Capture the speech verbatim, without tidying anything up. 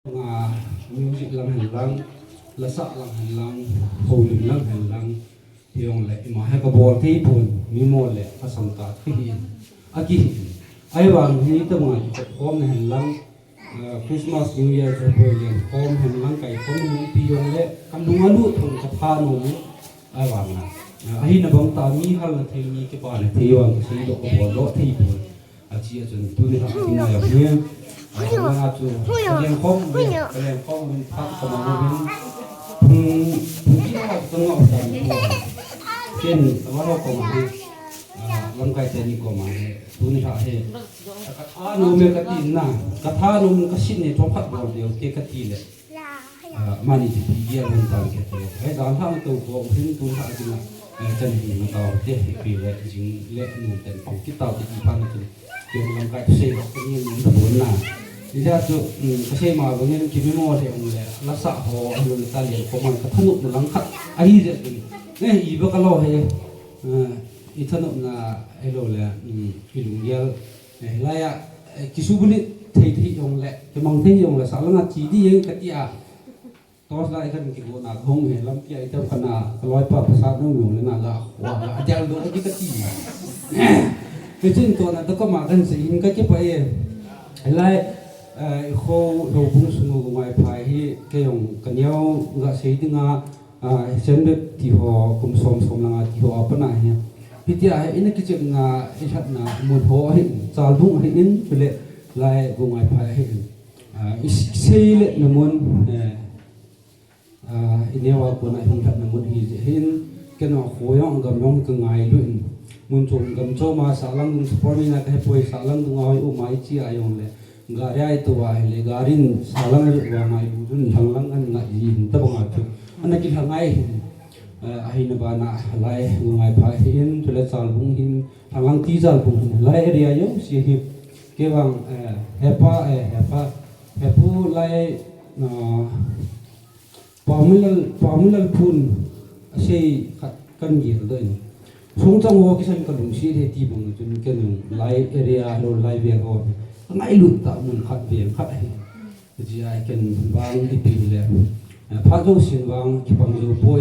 Nga music lang hen lang, lasah lang hen lang, houlim lang hen lang, hijongle ima hi kabol thei pon, mimo le kasam ta kahi in. Akihi in. Ahivang hi tama kikhop khom na hen lang, ah, Christmas, New Year, February, khom hen lang, kai khom hen lang, ipi jongle, kalung alut thong katha nom in. Ahivang a, ah, ahina bang ta mi hal na thei, mi kipa na thei vang kasei doh kabol doh thei pon. Achi a chun tuni kha ati ngai a hi. A, a chu kaleng khom, kaleng khom min phat kama min. Pung, pung kila ka ngau ta ni. Ken, ama lo koma hi. A, lamkai teni koma hi. Tuni kha hi. Katha nom e kati na. Katha nom kasin ni thong khat bol deu te kati le. Ah, mani chu pi dia lon tan ke to. He dan thang to ko hin tu ha ding a. Eh, chan hi ma tao te hi pi le jing le nu ten pang ki tao te ki pan tu. Ke lam kai sei lo ke ni nu ta bon na. Ni ja chu, mm, kasei ma ba ngen ki mi mo le ong le. Lasah ho, a lu le ta le ko man ka thanu na lang khat. Ahi je tu. Eh, i ba ka lo he. Eh, i thanu na, eh, lo le, mm, i lung yel. Eh, lai a, eh, kisubulit thei thei jong le, kimang thei jong le, sa langa chi di jeng kati a. Tos lai kan kigo na gong he lam kia itam kana, kaloi pa pasat nung jong le na la, wa la, jal do kati kati. Kichin to na to kama kan se in kaki pa e. Lai, eh, kho lo bung sungu ngai phai hi, ke jong kaniao ga sei dinga, Ah, Senbep ti ho, kum som som langa ti ho, a pana hi. Hitia hi, ina kichepna, i lhatna, mun ho hi, Chalbung hi in, chule, lai, Gungai phai hi in. Ah, i sei le na mun, eh, ah, i neo a kona i hung lhatna mun hi je hin, keno kho jong gam jong ka ngailu in. Mun chom gam chom a, Sahlang dung support mi na ka hepoi, Sahlang dung a hoi u mai chi a jong le. Gari a i tou a hile, gari in Sahlang a i tou a ngai u chun Lhanglang an ngai ji hin tabang a chu. Ana kilha ngai hin, eh, ahina bana lai Gungai phai hin, chule Chalbung hin, Lhanglang ti Chalbung hin, lai area jouse hi. Kei vang, eh, hepa, eh, hepa, hepu lai, ah, Pamulal, Pamulal phun asei khat kan gel doh in. Songchang ho kisan ka lungset e ti bang chun ken jong lai area lo lai veng ho. Ka ngailut tah mun khat veng khat ahi. Ji a ken vang ipi le. Phat jousen vang kipang jou poi.